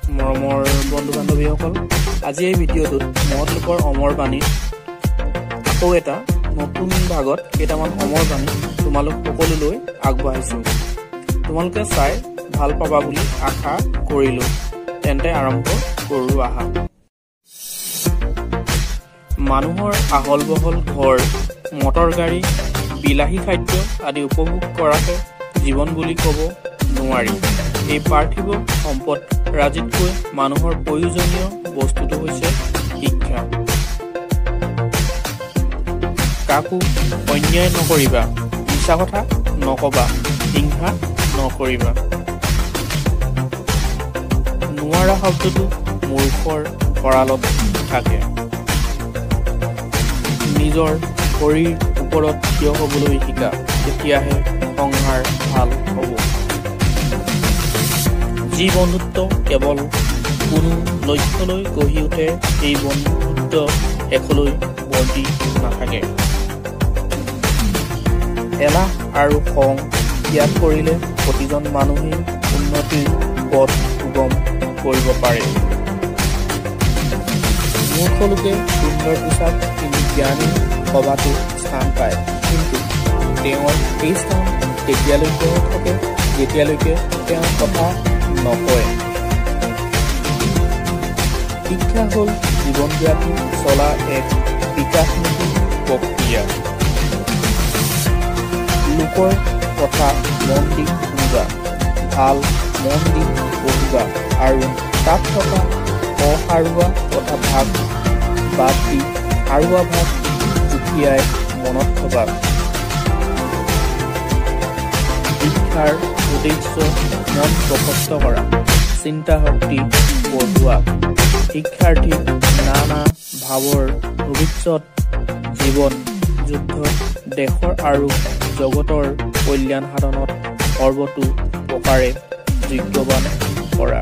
মৰমৰ বন্ধু বান্ধৱীসকল, আজি এই ভিডিঅ'টোত মহৎ লোকৰ অমৰ বাণী আকৌ এটা নতুন ভাগত কেইটামান অমৰ বাণী তোমালোক সকলোলৈ আগবঢ়াইছোঁ। তোমালোকে চাই ভাল পাবা বুলি আশা কৰিলোঁ। তেন্তে আৰম্ভ কৰোঁ আহা। মানুহৰ আহল বহল ঘৰ, মটৰ গাড়ী, বিলাহী খাদ্য আদি উপভোগ কৰাকে জীৱন বুলি ক'ব নোৱাৰি। এই পাৰ্থিৱ সম্পদ ৰাজিতকৈ মানুহৰ প্ৰয়োজনীয় বস্তুটো হৈছে শিক্ষা। কাকো অন্যায় নকৰিবা, মিছা কথা নকবা, হিংসা নকৰিবা। নোৱাৰা শব্দটো মূৰ্খৰ ভঁৰালত থাকে। নিজৰ ভৰিৰ ওপৰত থিয় হ'বলৈ শিকা, তেতিয়াহে সংসাৰ ভাল হ'ব। যি বন্ধুত্ব কেৱল কোনো লক্ষ্যলৈ গঢ়ি উঠে, সেই বন্ধুত্ব শেষলৈ বৰ্তি নাথাকে। এলাহ আৰু খং ত্যাগ কৰিলে প্ৰতিজন মানুহেই উন্নতিৰ পথ সুগম কৰিব পাৰে। মূৰ্খ লোকে সুন্দৰ পোছাক পিন্ধি জ্ঞানী সভাতো স্থান পায়, কিন্তু তেওঁৰ এই স্থান তেতিয়ালৈকে থাকে যেতিয়ালৈকে তেওঁ কথা নকয়। শিক্ষা হ'ল জীৱনব্যাপী চলা এক বিকাশমুখী প্ৰক্ৰিয়া। লোকৰ কথা মন দি শুনিবা, ভাল মন দি পঢ়িবা আৰু তাত থকা অসাৰুৱা কথা ভাগ বাদ দি সাৰুৱা ভাগ জুকিয়াই মনত থবা। শিক্ষাৰ উদ্দেশ্য মন প্ৰশস্ত কৰা, চিন্তা শক্তি বঢ়োৱা, শিক্ষাৰ্থীক নানা ভাৱৰ ভৱিষ্যত জীৱন যুদ্ধত দেশৰ আৰু জগতৰ কল্যাণ সাধনত সৰ্বতো প্ৰকাৰে যোগ্যৱান কৰা।